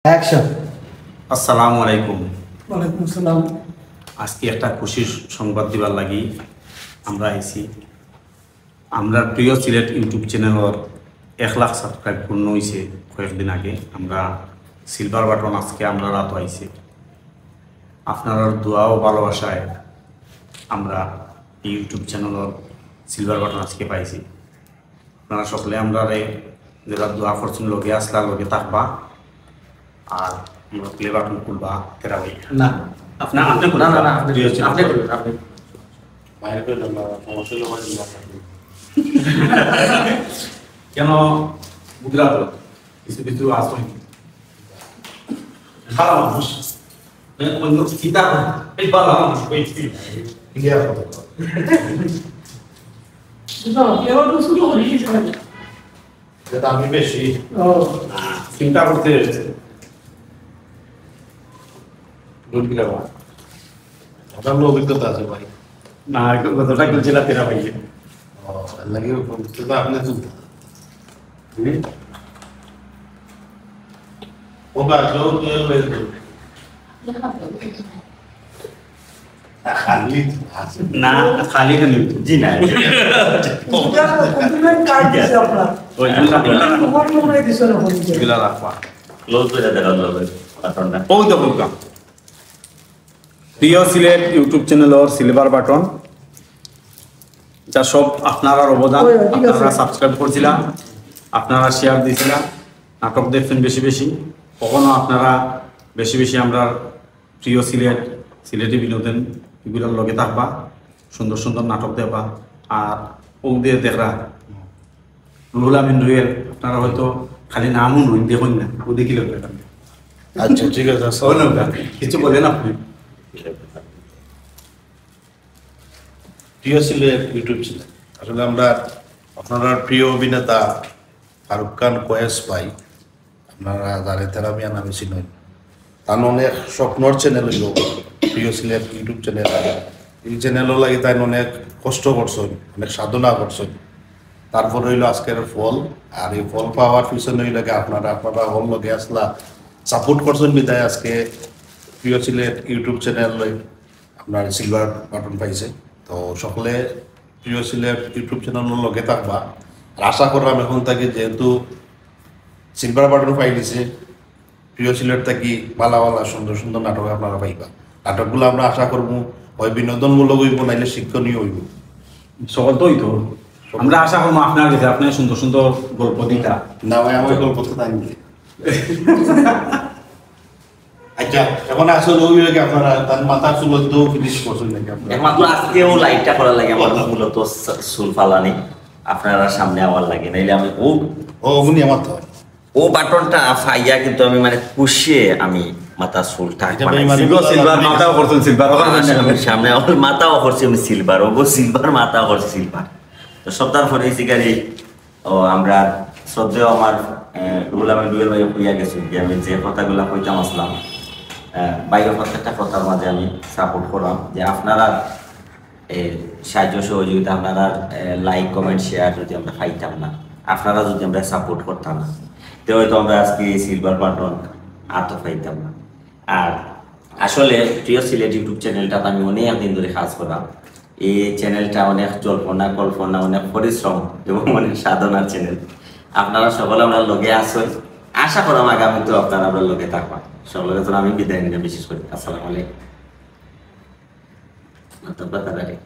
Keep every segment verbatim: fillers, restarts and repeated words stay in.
অ্যাকশন। আসসালামু আলাইকুম। ওয়ালাইকুম আসসালাম। আজকে একটা খুশির সংবাদ দিবার লাগি আমরা আইছি। আমরার প্রিয় সিলেট ইউটিউব চ্যানেলর এক লাখ সাবস্ক্রাইব পূর্ণ হইছে কয়েকদিন আগে। আমরা সিলভার বাটন আজকে আমরার আতো আইছে। আপনারার দোয়া ও ভালোবাসায় আমরা এই ইউটিউব চ্যানেলর সিলভার বাটন আজকে পাইছি। আপনারা সকলে আমরারে যেরা দোয়া করছইন, লগে আছলা, লগে থাকবা। আর আমরা প্লে বাটন খুলবা তেরা ভাই। না। না, আপনি খুলুন। না, না, না, আপনি প্রিয় চ্যানেল। আপনি খুলুন, আপনি। বাইরে করে দেন না, সমস্যা হলে বাইরে দেন। কেন বুঝলা তো? কিছু কিছু আসুন। খারাপ মানুষ। মানে, অন্য চিন্তা করে। এই বালা মানুষ, ওই কি? ক্লিয়ার করো। বুঝলাম, এবার তো শুরু করি, কি করে? এটা আমি বেশি ও, চিন্তা করতে। গুড গিলা বা। আপনার অভিজ্ঞতা আছে ভাই। না, কতটা খুলছিল তেরা ভাই। ও, এর লাগি অভিজ্ঞতা আপনি তুলতে। হুম? ও বা, কেউ কেউ বের করবে। খালি আছে। না, খালি খালি। জি না। এটা কমপ্লিমেন্ট কার্ড দিছে আপনার। ওই জন্য তোমার মনে হয় দিছে না, বলছে। এগুলা রাখবা। ক্লোজ করে দেখা যাবে বাটনটা। ওই দেখো গা। প্রিয় সিলেট ইউটিউব চ্যানেলর সিলভার বাটন, যা সব আপনারার অবদান, ওই, ঠিক আছে। আপনারা সাবস্ক্রাইব করছিলা, আপনারা শেয়ার দিছিলা, নাটক দেখছেন বেশি বেশি। কখনো আপনারা বেশি বেশি আমরা প্রিয় সিলেট, সিলেটি বিনোদন এগুলোর লগে থাকবা, সুন্দর সুন্দর নাটক দেখবা। আর ও দিয়ে দেখরা রুহুল আমিন রুয়েল, আপনারা হয়তো খালি নামও নয়, দেখুন না, ও দেখিলে আচ্ছা, ঠিক আছে, আসসালাম। কিছু বলেন আপনি। প্রিয় সিলেট ইউটিউব চ্যানেল, আসলে আমরা আপনার প্রিয় অভিনেতা ফারুক খান কয়েস ভাই, আপনারা যারে তেরা মিয়া নামে চিনেন, তার অনেক স্বপ্নর চ্যানেল হইল প্রিয় সিলেট ইউটিউব চ্যানেল। এই চ্যানেলও লাগি তাই অনেক কষ্ট করছেন, অনেক সাধনা করছেন, তারপরে হইল আজকের ফল। আর এই ফল পাওয়ার পিছনে হইল গিয়ে আপনারা, আপনারা হল লগে আসলা, সাপোর্ট করছেন বিধায় আজকে প্রিয় সিলেট ইউটিউব চ্যানেল আপনার সিলভার বাটন পাইছে। তো সকলে প্রিয় সিলেট ইউটিউব চ্যানেলর লগে থাকবা। আর আশা করলাম এখন থাকি যেহেতু সিলভার বাটন পাই গেছে, প্রিয় সিলেট থাকি ভালা ভালা সুন্দর সুন্দর নাটক আপনারা পাইবা। নাটকগুলো আমরা আশা করবো হয় বিনোদনমূলক হইব, নাইলে শিক্ষণীয় হইব। সকল তো হইতো। আমরা আশা করবো আপনার কাছে, আপনার সুন্দর সুন্দর গল্প দিতা। না ভাই, আমার গল্প তো তাই মিলে। আচ্ছা, এখন আসলে ওই হয়ে গিয়ে আপনারা তার মাথার চুল তো ফিনিশ করছেন নাকি আপনারা? একমাত্র আজকেও লাইভটা করার লাগে আমার মূলত সু-, চুল ফালানি, আপনারা সামনে আওয়ার লাগে, নাইলে আমি ও ও, উনি আমার তো। ও বাটনটা ফাইয়া কিন্তু আমি মানে খুশিয়ে আমি মাথা চুল টাক এটা বানাইছি। বেইমানি। সিলভার, সিলভার মাথাও করছেন, সিলভার আমার সামনে, সামনে আমার মাথাও করছি আমি সিলভার, ও সিলভার মাথাও করছি সিলভার। তো সব তার পরে এই শিকারি ও আমরা শ্রদ্ধেয় আমার, আহ, রুহুল আমিন রুয়েল ভাই হইয়া গেছেন যে আমি যে কথাগুলা কইতাম আসলাম, আহ, বাইরে প্রত্যেকটা কথার মাঝে আমি সাপোর্ট করলাম যে আপনারা এই সাহায্য সহযোগিতা, আপনারা লাইক কমেন্ট শেয়ার যদি আমরা পাইতাম না, আপনারা যদি আমরা সাপোর্ট করতাম না, তে হয়তো আমরা আজকে এই সিলভার বাটন আর তো পাইতাম না। আর আসলে প্রিয় সিলেট ইউটিউব চ্যানেলটা আমি অনেক দিন ধরে কাজ করাম। এই চ্যানেলটা অনেক জল্পনা কল্পনা, অনেক পরিশ্রম এবং অনেক সাধনার চ্যানেল। আপনারা সকলে আমরা লগে আছেন, আশা করাম আগামীতেও আপনারা আমরা লগে থাকবা। সকলের জন্য আমি বিদায় নিলাম, বিশেষ করে আসসালামু আলাইকুম। মাতা পাতা লাগে।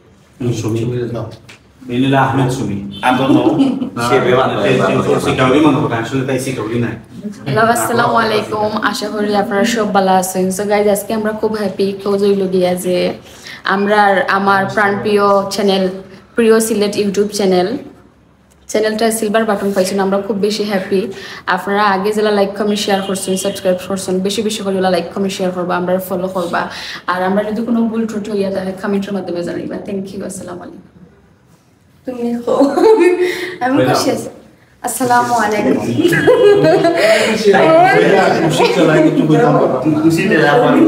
সুমি। মিলিলা আহমেদ সুমি। আর কোনো না, সে বেমান তাই, তাই, তাই সিকাউরি মনে করে, আসলে তাই সিকাউরি নাই। হ্যালো, আসসালামু আলাইকুম। আশা করি আপনারা সব ভালো আছেন। সো গাইজ, আজকে আমরা খুব হ্যাপি, খোঁজ হইল গিয়া যে আমরা আমার প্রাণপ্রিয় চ্যানেল, প্রিয় সিলেট ইউটিউব চ্যানেল, চ্যানেলটা সিলভার বাটন পাইছেন। আমরা খুব বেশি হ্যাপি। আপনারা আগে যেলা লাইক কমেন্ট শেয়ার করছেন, সাবস্ক্রাইব করছেন, বেশি বেশি করে লাইক কমেন্ট শেয়ার করবা, আমরা ফলো করবা। আর আমরা যদি কোনো ভুল ত্রুটি হইয়া থাকে কমেন্টের মাধ্যমে জানাইবা। Thank you. আসসালামু আলাইকুম। তুমি কও। আমি খুশি আছি। আসসালামু আলাইকুম।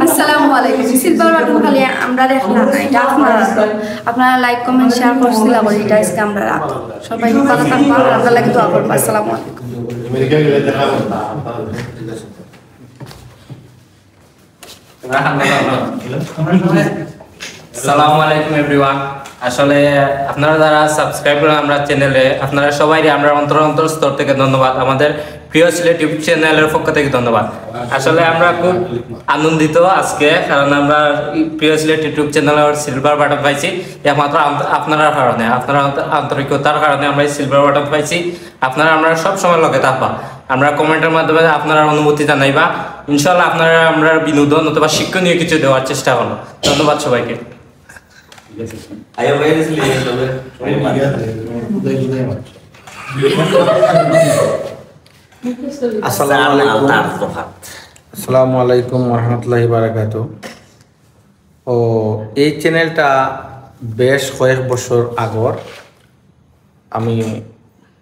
আসসালামু আলাইকুম। সিলভার বাটন খালি আমরা দেখলাম না, এটা আপনারা, আপনারা লাইক কমেন্ট শেয়ার করছিলা বলে এটা আজকে আমরা রাত। সবাই ভালো থাকবা, আর আমরা লাগে দোয়া করবা। আসসালামু আলাইকুম। আমেরিকা গেলে দেখা হবে না। আসসালামু আলাইকুম এভরিওয়ান। আসলে আপনারা যারা সাবস্ক্রাইব করেন আমরা চ্যানেলে, আপনারা সবাইরে আমরা অন্তর অন্তর স্তর থেকে ধন্যবাদ, আমাদের প্রিয় সিলেট ইউটিউব চ্যানেলের পক্ষ থেকে ধন্যবাদ। আসলে আমরা খুব আনন্দিত আজকে, কারণ আমরা প্রিয় সিলেট ইউটিউব চ্যানেলের সিলভার বাটন পাইছি একমাত্র আন্ত- আপনারার কারণে, আপনারা আন্ত- আন্তরিকতার কারণে আমরা এই সিলভার বাটন পাইছি। আপনারা আমরা সব সময় লগে থাকবা, আমরা কমেন্টের মাধ্যমে আপনারা অনুভূতি জানাইবা। ইনশাআল্লাহ আপনারা আমরা বিনোদন অথবা শিক্ষণীয় কিছু দেওয়ার চেষ্টা করবো। ধন্যবাদ সবাইকে। আইয়া ভাই গেছিলি তবে আসসালামু আলাইকুম। তার দোকান। আসসালামু আলাইকুম ওয়া রাহমাতুল্লাহি ওয়া বারাকাতুহু। ও, এই চ্যানেলটা বেশ কয়েক বছর আগর। আমি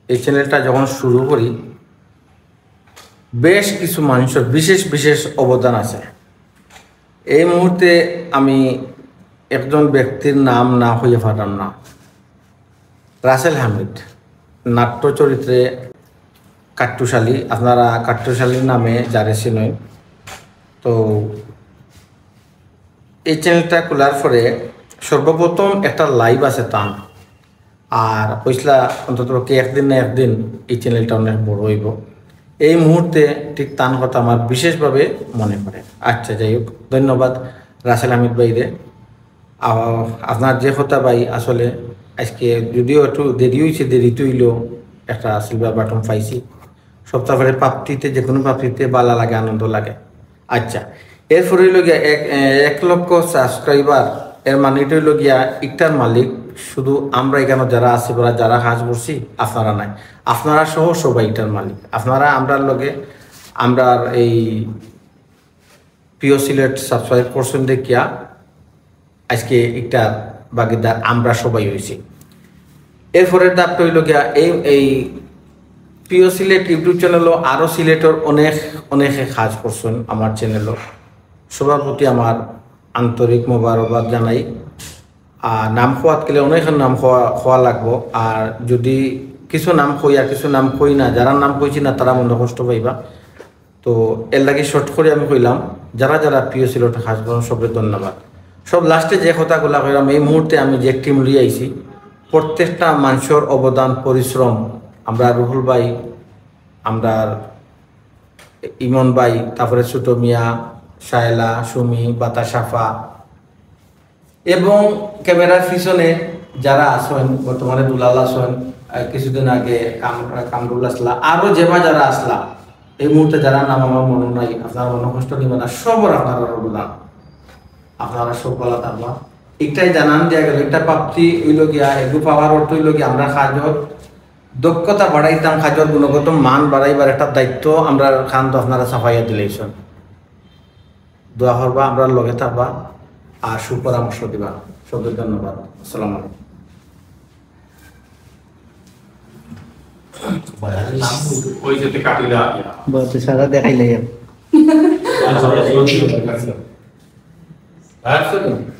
এই চ্যানেলটা যখন শুরু করি, বেশ কিছু মানুষের বিশেষ বিশেষ অবদান আছে। এই মুহূর্তে আমি একজন ব্যক্তির নাম না হইয়া পারলাম না, রাসেল হামিদ, নাট্য চরিত্রে কাট্টুশালী, আপনারা কাট্টুশালীর নামে যারে চিনইন। তো এই চ্যানেলটা খোলার পরে সর্বপ্রথম একটা লাইভ আছে তান, আর কইসলা অন্তত পক্ষে একদিন না একদিন এই চ্যানেলটা অনেক বড় হইব। এই মুহূর্তে ঠিক তান কথা আমার বিশেষভাবে মনে পড়ে। আচ্ছা, যাই হোক, ধন্যবাদ রাসেল হামিদ ভাইরে। আ-, আপনার যে কথা ভাই, আসলে আজকে যদিও একটু দেরি হইছে, দেরিতে হইলেও একটা সিলভার বাটন পাইছি। সপ্তাহ পরে প্রাপ্তিতে, যে কোনো প্রাপ্তিতে ভালা লাগে, আনন্দ লাগে। আচ্ছা, এরপরে হইল গিয়া এক, এ, এক লক্ষ সাবস্ক্রাইবার, এর মানে এটা হইল গিয়া ইকটার মালিক শুধু আমরা এখানে যারা আছি বা যারা কাজ করছি, আপনারা নাই, আপনারা সহ সবাই ইকটার মালিক। আপনারা আমরার লগে, আমরার এই প্রিয় সিলেট সাবস্ক্রাইব করছেন দেখিয়া আজকে ইকটার ভাগিদার আমরা সবাই হইছি। এরপরের ধাপটা হইল গিয়া এই, এই প্রিয় সিলেট ইউটিউব চ্যানেলও আরও সিলেটর অনেক, অনেকে কাজ করছেন আমার চ্যানেলও। সবার প্রতি আমার আন্তরিক মোবারকবাদ জানাই। আর নাম খোয়াত গেলে অনেক নাম খোয়া, খোয়া লাগবো। আর যদি কিছু নাম কই আর কিছু নাম কই না, যারা নাম কইছি না তারা মনে কষ্ট পাইবা। তো এর লাগি শর্ট করে আমি কইলাম, যারা যারা প্রিয় সিলেটর কাজ করুন সবরে ধন্যবাদ। সব লাস্টে যে কথাগুলা কইলাম, এই মুহূর্তে আমি যে টিম লই আইছি, প্রত্যেকটা মানুষের অবদান, পরিশ্রম, আমরা রুহুল ভাই, আমরা ইমন ভাই, তারপরে ছোট মিয়া, শায়লা, সুমি, বাতাসাফা, এবং ক্যামেরার পিছনে যারা আছেন, বর্তমানে দুলাল আছেন, আহ, কিছুদিন আগে কাম-, কামরুল আসলা, আরো যেবা যারা আসলা, এই মুহূর্তে যারা নাম আমার মনে নাই, আপনারা মনে কষ্ট নিবেন না, সবর আপনারা অবদান, আপনারা সব বলা থাকবা। একটাই জানান দেওয়া গেল, একটা প্রাপ্তি হইল গিয়া, এগু পাওয়ার অর্থ হইল গিয়া আমরা কাজর দক্ষতা বাড়াইতাম, কাজর গুণগত মান বাড়াইবার একটা দায়িত্ব আমরা খান তো আপনারা সাফাইয়া দিলেইছেন। দোয়া করবা, আমরা লগে থাকবা, আর সুপরামর্শ দিবা। সবকে ধন্যবাদ। আসসালামু আলাইকুম। ওই যেতে কাটিলা। বলতে সারা দেখাইলে আচ্ছা,